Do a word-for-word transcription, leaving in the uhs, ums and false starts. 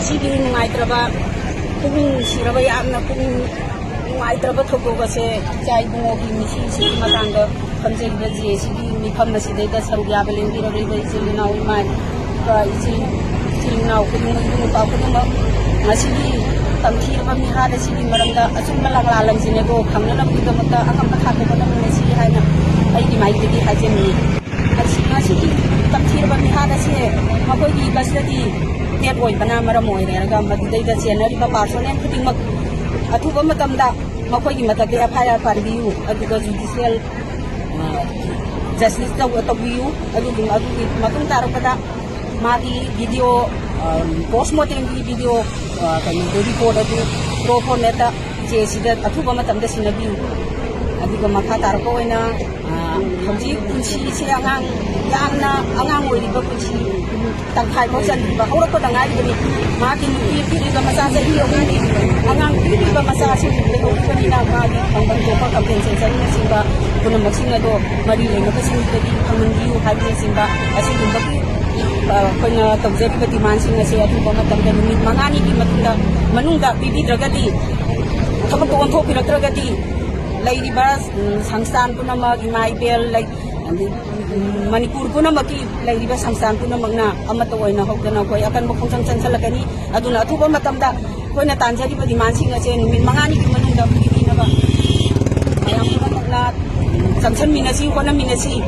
ꯁꯤꯒꯤ ꯅꯨꯡꯉꯥꯏꯇ꯭ꯔꯕ, ꯄꯨꯛꯅꯤꯡ ꯅꯨꯡꯁꯤꯔꯕ, ꯌꯥꯝꯅ ꯄꯨꯛꯅꯤꯡ ꯅꯨꯡꯉꯥꯏꯇ꯭ꯔꯕ ꯊꯧꯗꯣꯛ ꯑꯁꯦ ꯏꯆꯥ ꯏꯕꯨꯡꯉꯣꯒꯤ ꯃꯤꯁꯤꯡꯁꯤꯒꯤ ꯃꯇꯥꯡꯗ ꯐꯝꯖꯔꯤꯕ ꯖꯦ ꯁꯤꯒꯤ ꯃꯤꯐꯝ ꯑꯁꯤꯗꯩꯗ ꯁꯔꯨꯛ ꯌꯥꯕ ꯂꯦꯡꯕꯤꯔꯛꯂꯤꯕ ꯏꯆꯤꯜ ꯏꯅꯥꯎ ꯏꯃꯥ, ꯏꯆꯤꯜ, ꯏꯆꯤꯜ ꯏꯅꯥꯎ ꯈꯨꯗꯤꯡꯃꯛ, ꯏꯕꯨꯡ ꯏꯄ꯭ꯋꯥ ꯈꯨꯗꯤꯡꯃꯛ, ꯉꯁꯤꯒꯤ ꯇꯝꯊꯤꯔꯕ ꯃꯤꯍꯥꯠ ꯑꯁꯤꯒꯤ ꯃꯔꯝꯗ ꯑꯆꯨꯝꯕ ꯂꯥꯛꯂꯥ ꯂꯝꯖꯤꯡ ꯑꯗꯣ ꯐꯪꯅꯅꯕꯒꯤꯗꯃꯛꯇ ꯑꯉꯝꯕ ꯊꯥꯛꯇ ꯍꯣꯠꯅꯃꯤꯟꯅꯁꯤ ꯍꯥꯏꯅ ꯑꯩꯒꯤ ꯃꯥꯏꯀꯩꯗꯒꯤ ꯍꯥꯏꯖꯅꯤꯡꯏ꯫ ꯉꯁꯤ, ꯉꯁꯤꯒꯤ ꯇꯝꯊꯤꯔꯕ ꯃꯤꯍꯥꯠ ꯑꯁꯤ ꯃꯈꯣꯏꯒꯤ custody death ꯑꯣꯏꯕꯅ ꯃꯔꯝ ꯑꯣꯏꯔꯦ ꯍꯥꯏꯔꯒ ꯃꯗꯨꯗꯩꯗ ꯆꯦꯟꯅꯔꯤꯕ personnel ꯈꯨꯗꯤꯡꯃꯛ ꯑꯊꯨꯕ ꯃꯇꯝꯗ ꯃꯈꯣꯏꯒꯤ ꯃꯊꯛꯇ F I R ꯄꯥꯟꯕꯤꯌꯨ, ꯑꯗꯨꯒ judicial, ꯑ, justice ꯇꯧ-, ꯇꯧꯕꯤꯌꯨ꯫ ꯑꯗꯨꯒꯤ, ꯑꯗꯨꯒꯤ ꯃꯇꯨꯡ ꯇꯥꯔꯛꯄꯗ ꯃꯥꯒꯤ video, ꯑ, post mortemꯒꯤ video, ꯑ, ꯀꯩꯅꯣꯗꯣ, report ꯑꯗꯨ pro formaꯇ ꯏꯆꯦ ꯁꯤꯗ ꯑꯊꯨꯕ ꯃꯇꯝꯗ ꯁꯤꯟꯅꯕꯤꯌꯨ꯫ ꯑꯗꯨꯒ ꯃꯈꯥ ꯇꯥꯔꯛꯄ ꯑꯣꯏꯅ, ꯑ, ꯍꯧꯖꯤꯛ ꯄꯨꯟꯁꯤꯁꯦ ꯑꯉꯥꯡ, ꯌꯥꯝꯅ ꯑꯉꯥꯡ ꯑꯣꯏꯔꯤꯕ ꯄꯨꯟꯁꯤ, ꯇꯪꯈꯥꯏ ꯐꯥꯎ ꯆꯟꯗ꯭ꯔꯤꯕ, ꯍꯧꯔꯛꯄꯗ ꯉꯥꯏꯔꯤꯕꯅꯤ꯫ ꯃꯍꯥꯛꯀꯤ ꯅꯨꯄꯤ ꯄꯤꯛꯂꯤꯕ ꯃꯆꯥ ꯆꯍꯤ ꯑꯍꯨꯝꯒꯤ ꯑꯉꯥꯡ ꯄꯤꯛꯂꯤꯕ ꯃꯆꯥꯁꯤꯡ ꯂꯩꯍꯧꯔꯤꯕꯅꯤꯅ ꯃꯥꯒꯤ ꯐꯪꯐꯝ ꯊꯣꯛꯄ compensationꯅꯆꯤꯡꯕ ꯄꯨꯝꯅꯃꯛꯁꯤꯡ ꯑꯗꯣ ꯃꯔꯤ ꯂꯩꯅꯕꯁꯤꯡꯗꯒꯤ ꯐꯪꯍꯟꯕꯤꯌꯨ ꯍꯥꯏꯕꯅꯆꯤꯡꯕ ꯑꯁꯤꯒꯨꯝꯕꯒꯤ, ꯑ, ꯑꯩꯈꯣꯏꯅ ꯇꯧꯖꯔꯤꯕ demandꯁꯤꯡ ꯑꯁꯦ ꯑꯊꯨꯕ ꯃꯇꯝꯗ ꯅꯨꯃꯤꯠ ꯃꯉꯥꯅꯤꯒꯤ ꯃꯇꯨꯡꯗ, ꯃꯅꯨꯡꯗ ꯄꯤꯕꯤꯗ꯭ꯔꯒꯗꯤ, ꯊꯕꯛꯇ ꯑꯣꯟꯊꯣꯛꯄꯤꯔꯛꯇ꯭ꯔꯒꯗꯤ ꯂꯩꯔꯤꯕ, ꯎꯝ, ꯁꯪꯁꯊꯥꯟ ꯄꯨꯝꯅꯃꯛ, ꯏꯃꯥ ꯏꯕꯦꯜ, ꯂꯩ-, ꯎꯝ, ꯃꯅꯤꯄꯨꯔ ꯄꯨꯝꯅꯃꯛꯀꯤ ꯂꯩꯔꯤꯕ ꯁꯪꯁꯊꯥꯟ ꯄꯨꯝꯅꯃꯛꯅ ꯑꯃꯠꯇ ꯑꯣꯏꯅ ꯍꯧꯗꯅ ꯑꯩꯈꯣꯏ ꯑꯀꯟꯕ ꯈꯣꯡꯖꯪ ꯆꯪꯁꯤꯜꯂꯛꯀꯅꯤ꯫ ꯑꯗꯨꯅ ꯑꯊꯨꯕ ꯃꯇꯝꯗ ꯑꯩꯈꯣꯏꯅ ꯇꯥꯟꯖꯔꯤꯕ demandꯁꯤꯡ ꯑꯁꯦ ꯅꯨꯃꯤꯠ ꯃꯉꯥꯅꯤꯒꯤ ꯃꯅꯨꯡꯗ ꯄꯤꯕꯤꯅꯕ ꯃꯌꯥꯝ ꯄꯨꯝꯅꯃꯛꯅ ꯆꯪꯁꯤꯟꯃꯤꯟꯅꯁꯤ, ꯍꯣꯠꯅꯃꯤꯟꯅꯁꯤ꯫